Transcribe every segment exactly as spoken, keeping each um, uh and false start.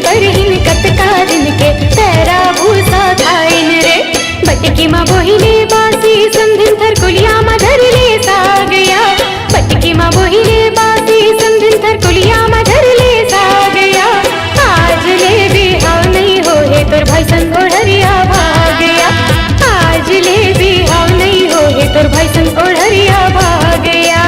परहिन कतका दिन के पैरा भूसा खाइन रे। बटकी म बोहिले बासी समधिन थरकुलिया म धर ले सागया। बटकी म बोहिले बासी समधिन थरकुलिया म धर ले सागया। आज ले बिहाव नइ होहे तोर भाई संग ओढ़रिया भागया। आज ले बिहाव नइ होहे तोर भाई संग ओढ़रिया भागया।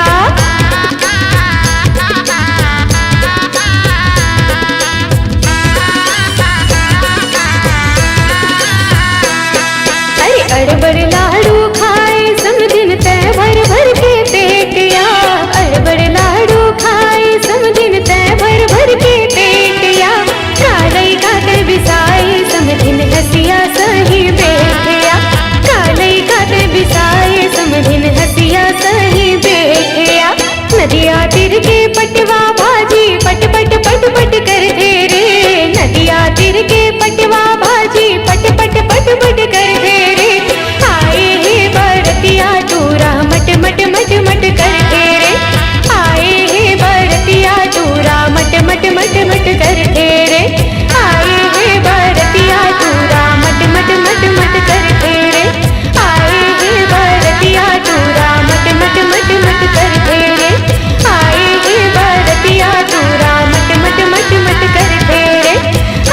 अरे अड़बड़ लाडू खाए समधिन तै भर भर के पेटिया। अड़बड़ लाडू खाए समधिन तै भर भर के पेटिया। कालई काते बिसाए समधिन हसिया सही बेटिया। कालई काते बिसाए समधिन हसिया सही बेटिया। नदिया तीर के पटवा भाजी पट पट पट पट करथे रे। नदिया तीर के पटवा भाजी पट पट पट पट करथे रे। आए हे बरतिया टूरा मट मट मट मट करथे रे। आए हे बरतिया टूरा मट मट मट मट करथे रे। आए हे बरतिया टूरा मट मट मट मट करथे रे। आए हे बरतिया टूरा मट मट मट मट करथे रे। आए हे बरतिया टूरा मट मट मट मट करथे रे।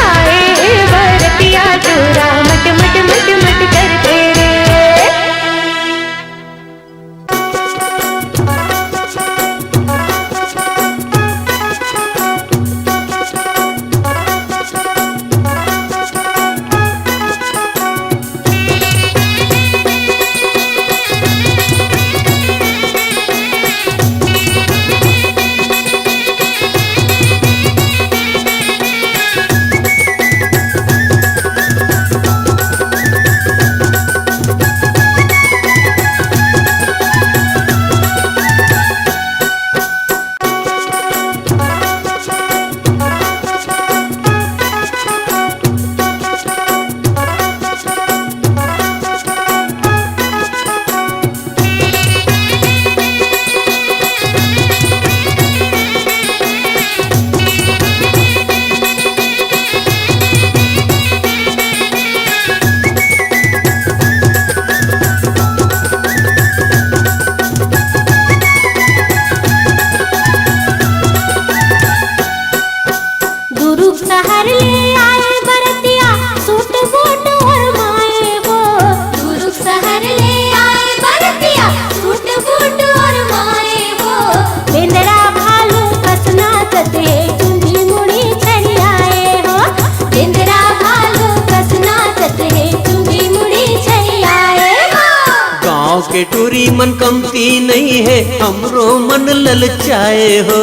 आए हे बरतिया टूरा मट मट मट मट करथे रे। दुरुग सहर ले आए बरतिया, सूट बूट ओरमाए हो। दुरुग सहर ले आए बरतिया, सूट बूट ओरमाए हो। बेंदरा भालू कस नाचत हे, चुंदी मुड़ी छरियाए हो। बेंदरा भालू कस नाचत हे, चुंदी मुड़ी छरियाए हो। गाँव के टूरी मन कमती नइ हे, हमरो मन ललचाए हो।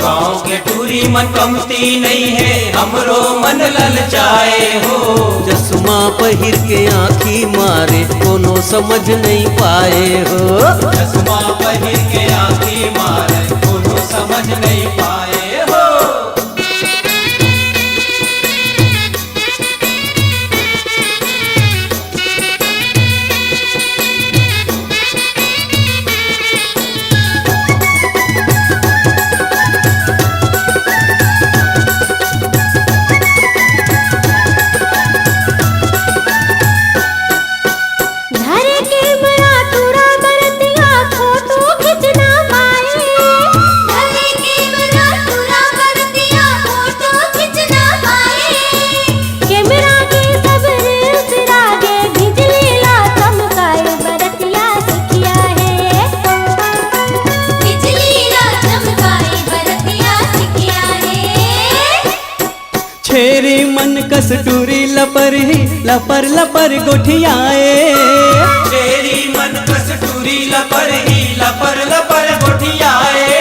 गाँव के टूरी मन कमती नइ हे, हमरो मन ललचाए हो। चश्मा पहिर के आँखी मारे, कोनो समझ नइ पाए हो। चश्मा पहिर के आँखी मारे, कोनो समझ नइ पाए हो। धरे कैमरा टूरा बरतिया फोटो खींचना पाए। धरे कैमरा टूरा बरतिया फोटो खींचना पाए। कैमरा के सब रील्स रागे बिजली ला चमकाए बरतिया सिखिया हे। बिजली ला चमकाए बरतिया सिखिया हे। छेरी मन कस टूरी लपर ही लपर लपर गोठियाए। छेरी मन कस टूरी लपर ही लपर लपर गोठियाए।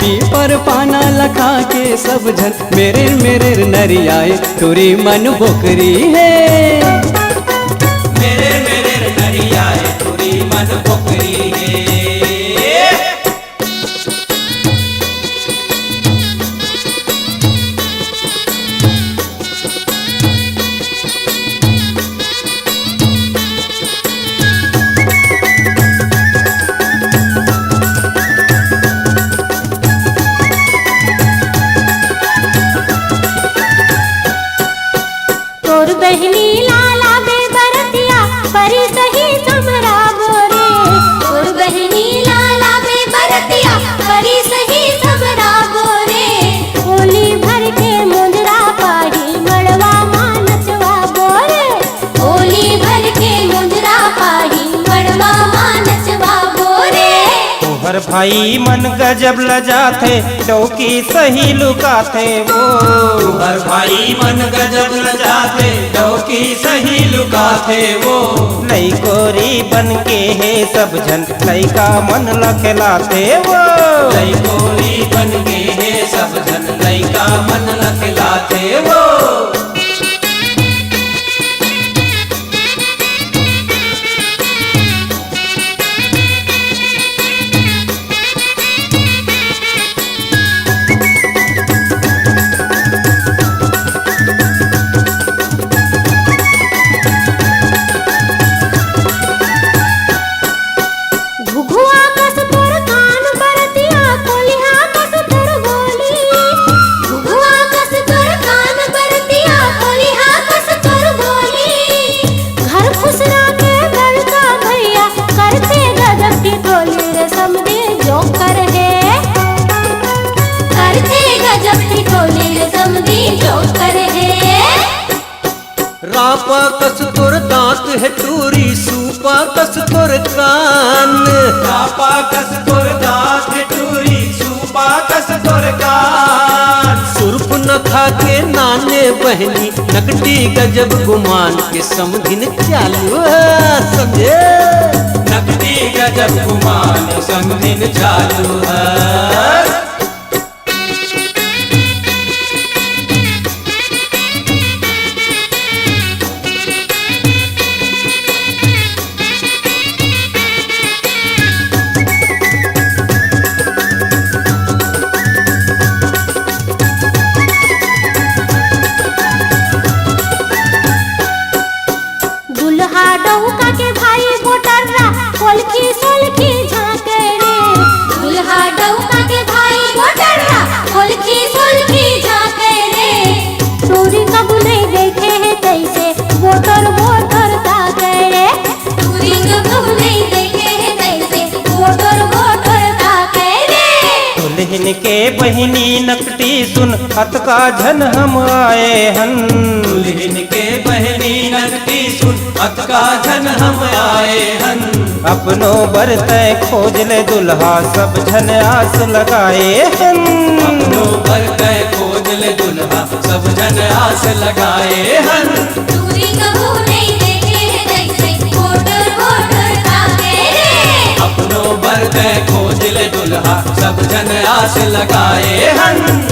पीपर पाना लखा के सब झन मेरे मेरे नरियाए, टूरी मन बोकरी हे। मेरे मेरे नरियाए, टूरी मन बोकरी हे। सही समराबो रे, तोर बहिनी ला लाबे बरतिया, परी सही समराबो रे। ओली भर के मोंजरा पाही मड़वा मा नचवाबो रे, ओली भर के मोंजरा पाही मड़वा मा नचवाबो रे। तोहर भाई मन गजब लजाथे, डौकी सही लुकाथे वो। तुहर भाई मन गजब लजाथे, डौकी सही लुकाथे वो। लइकोरी बन के हे सब झन, लइका मन लखलाथे वो। लइकोरी बन के हे सब झन, लइका मन लखलाथे वो। घुघुआ कस तोर कान बरतिया, कोलिहा कस तोर बोली। घुघुआ कस तोर कान बरतिया, कोलिहा कस तोर बोली। घर खुसरा के बड़का भैया, करथे गजब टिटोली रे समधी जोकर हे। करथे गजब टिटोली रे समधी जोकर हे। रापा कस तोर दांत हे टूरी, सूपा कस तोर कान। रापा कस तोर दांत हे टूरी, सूपा कस तोर कान। सुरपुनखा के नाने बहिनी, नकटी गजब गुमान के समधिन चालू हे, समझे? नकटी गजब गुमान समधिन चालू हे। दुल्हा डौका के भाई बोटर्रा, कोलखी सोलखी झांके रे। दुल्हा डौका के भाई बोटर्रा, कोलखी सोलखी झांके रे। टूरी कबू नहीं देखे हे तैसे, बोटर बोटर ताके रे। टूरी कबू नहीं देखे हे तैसे, बोटर बोटर ताके रे। दुल्हिन के बहिनी नकटी सुन, अतका झन हम आए हन। दुल्हिन के बहिनी नकटी सुन, अतका झन हम आए हन। अपनो बर तैं खोज ले दुल्हा, सब झन आस लगाए हन। अपनो बर तैं खोज ले दुल्हा, सब झन आस लगाए हन। टूरी कभू नहीं देखे हे तैसे, बोटर बोटर ताके रे। अपनो बर तैं खोज ले दुल्हा, सब झन आस लगाए हन।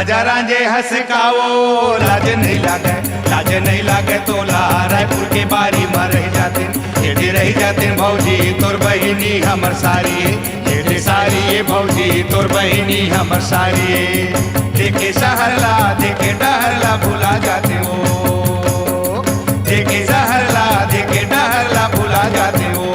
राजा रांझे हंस का वो, लाज नहीं लागे, लाज नहीं लागे तोला, रायपुर के बारी म रह जाते, एदे रह जाते भौजी तोर बहिनी हमर सारी, एदे सारी ये भौजी तोर बहिनी हमर सारी। देखे शहर ला, देखे डहर ला भुला जाते वो, देखे शहर ला, देखे डहर ला भुला जाते वो।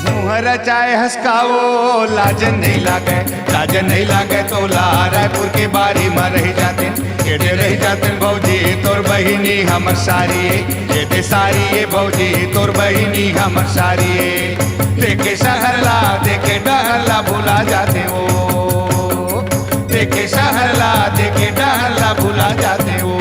मुहर चाहे हंसकाओ, लाज नहीं लागे, लाज नहीं लागे तोला, रायपुर के बारी म रह जाते, एदे रह जाते भौजी तोर बहिनी हमर सारी, एदे सारी ये भौजी तोर बहिनी हमर सारी। देखे शहर ला, देखे डहर ला भुला जाते वो, देखे शहर ला, देखे डहर ला भुला जाते वो।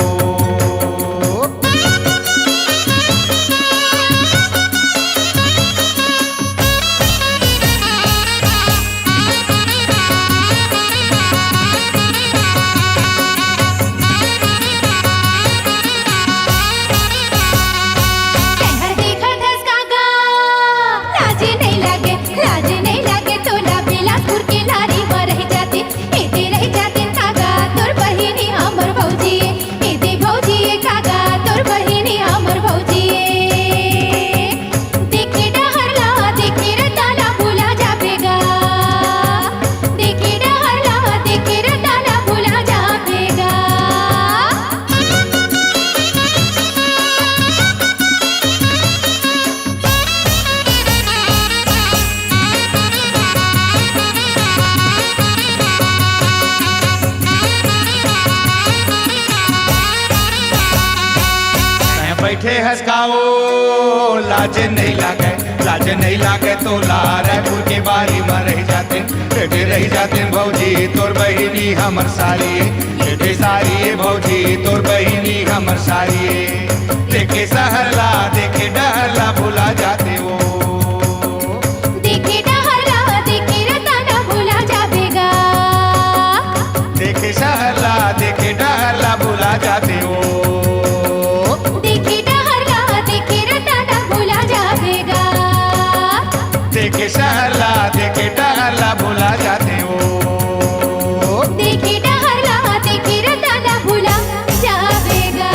बैठे हंसकाओ, लाज नहीं लागे, लाज नहीं लागे तोला, रायपुर के बारी म रह जाते, एदे रह जाते भौजी तोर बहिनी हमर सारी, एदे सारी भौजी तोर बहिनी हमर सारी। देखे शहर ला, देखे डहर ला भुला जाते वो, देखे डहर ला, देखे रतन भुला जाबे गा। देखे शहर ला, देखे डहर ला भुला जाते वो, देखे डहर ला, देखे रतन भुला जाबे गा। देखे शहर ला, देखे डहर ला भुला जाते वो, देखे डहर ला, देखे रतन भुला जाबे गा।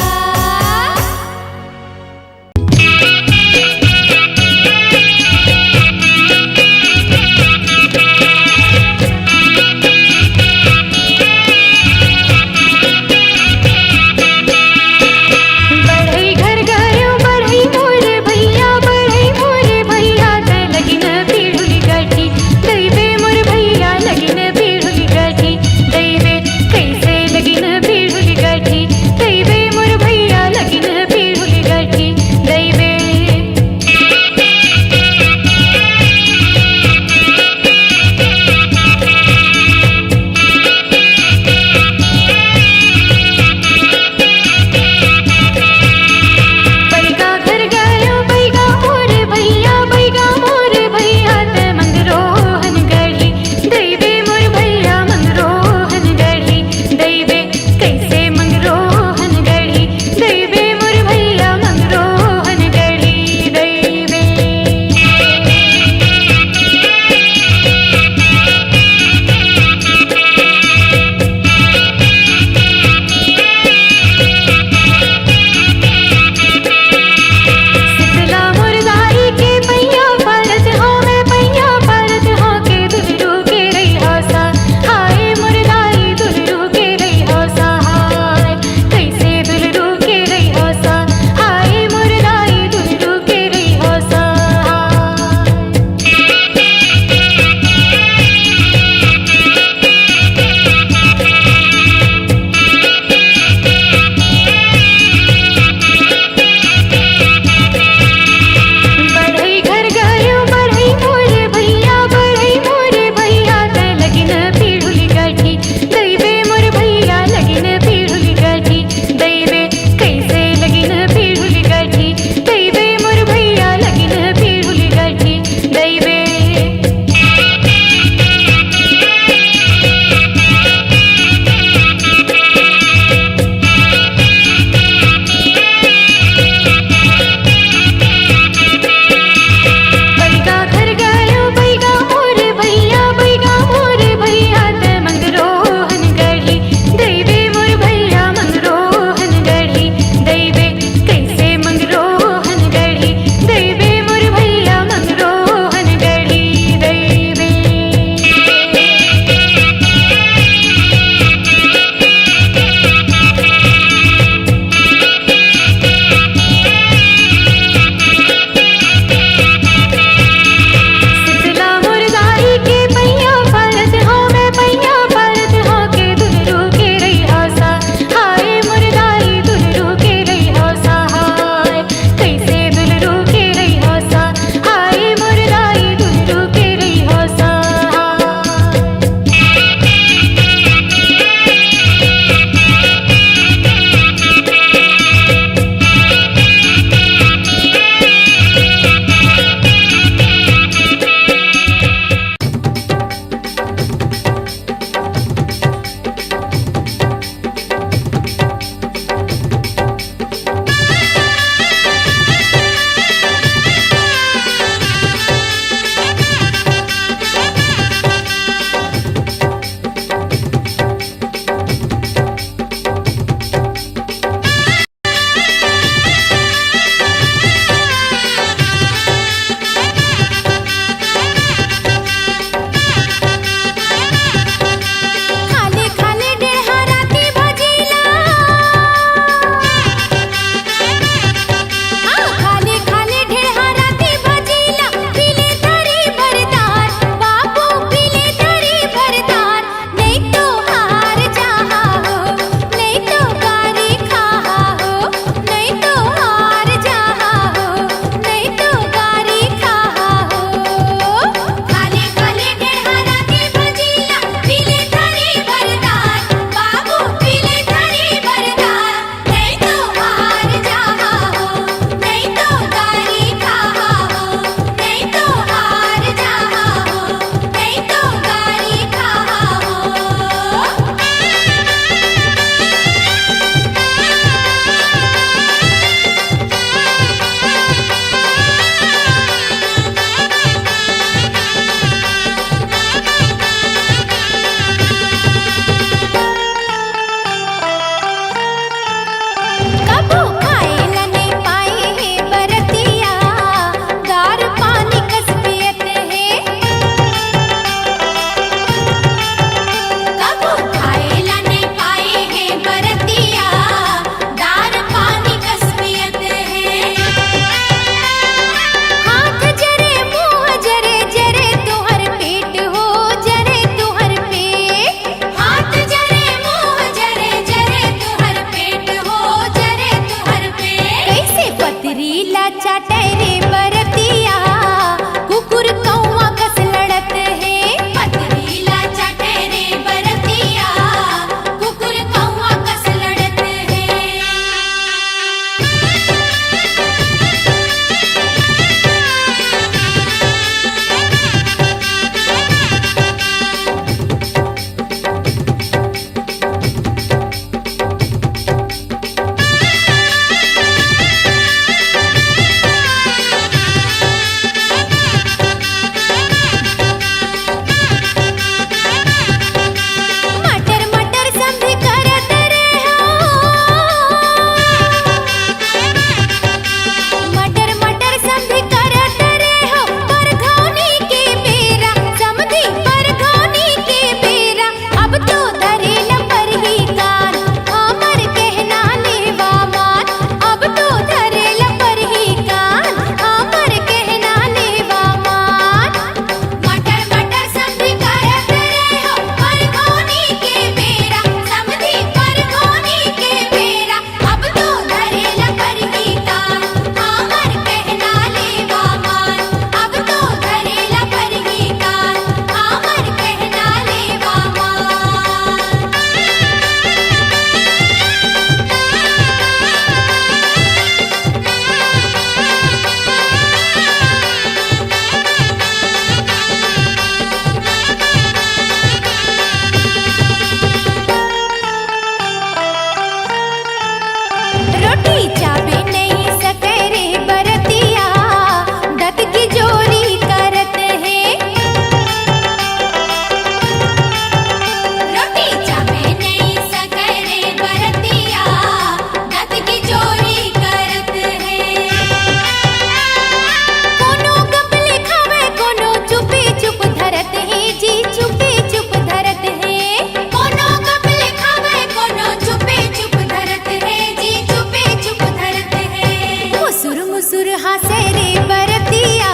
हंसे रे बरतिया,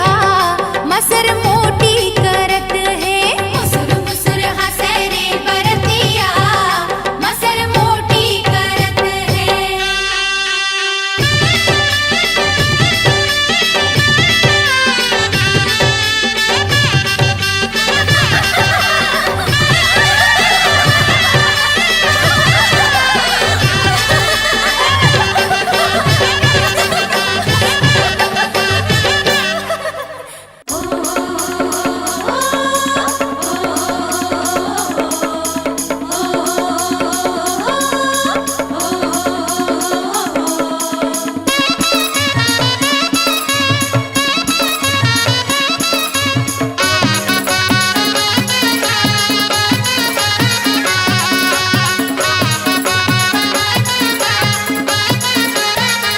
मसर मोटी करत हे। मुसुर मुसुर हंसे रे बरतिया, मसर मोटी करत हे।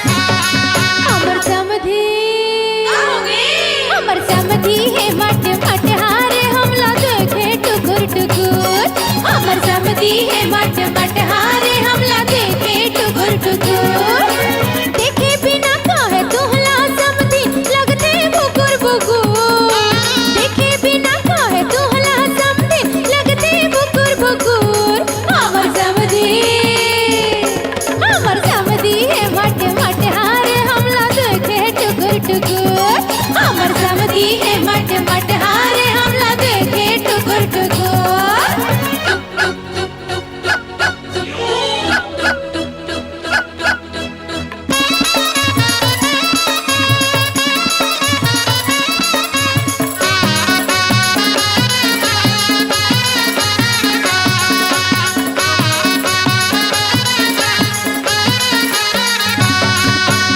हमर समधी, का हो गे? हमर समधी हे मट मट हारे, हमला देखे टुकुर टुकुर। हमर समधी हे मट मट हारे, हमला देखे टुकुर टुकुर। देखे बिना काहे तोहला समधी लगथे बुकुर बुकुर। देखे बिना काहे तोहला समधी लगथे बुकुर बुकुर। हमर समधी, हमर समधी हे मट मट हारे, हमला देखे टुकुर टुकुर। हमर समधी हे मट मट हारे, हमला देखे टुकुर टुकुर।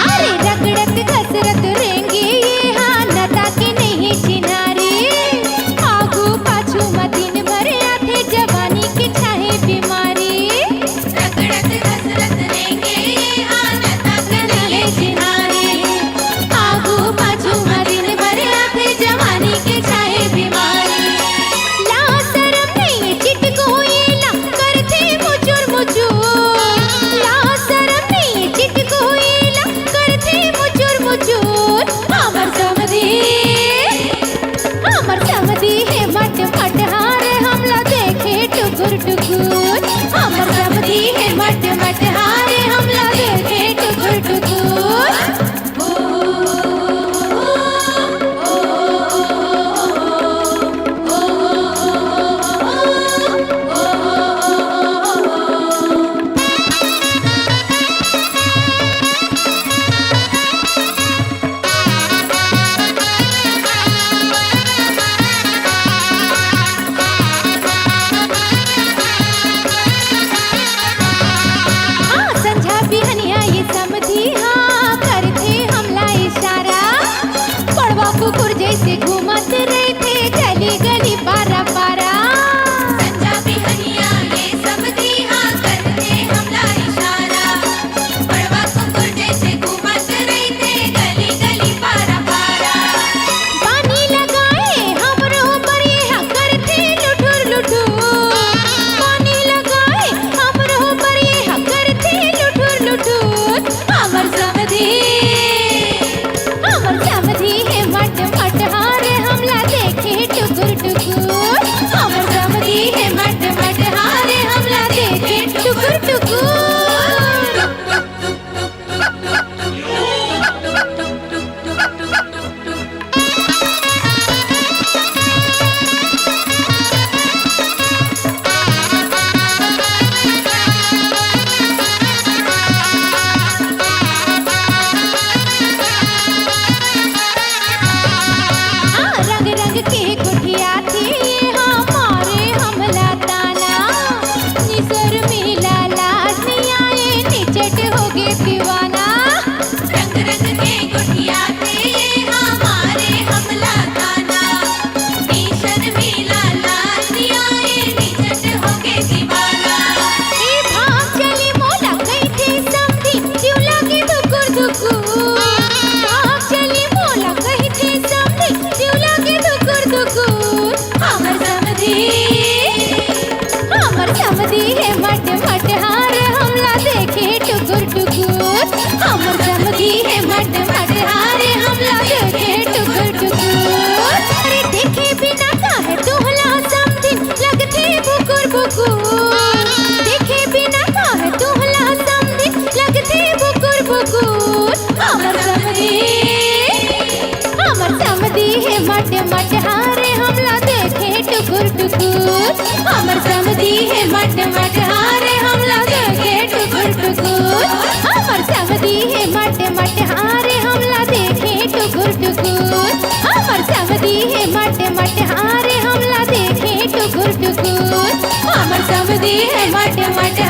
अरे रगड़त घसरत रेंगे मट हारे हमला देखे टुकुर टुकुर। हमर समधी हे मट मट हारे हमला देखे टुकुर टुकुर। हमर समधी हे मट मट हारे हमला देखे टुकुर टुकुर। हमर समधी हे मट मट हारे हमला देखे टुकुर टुकुर। हमर समधी हे मट मट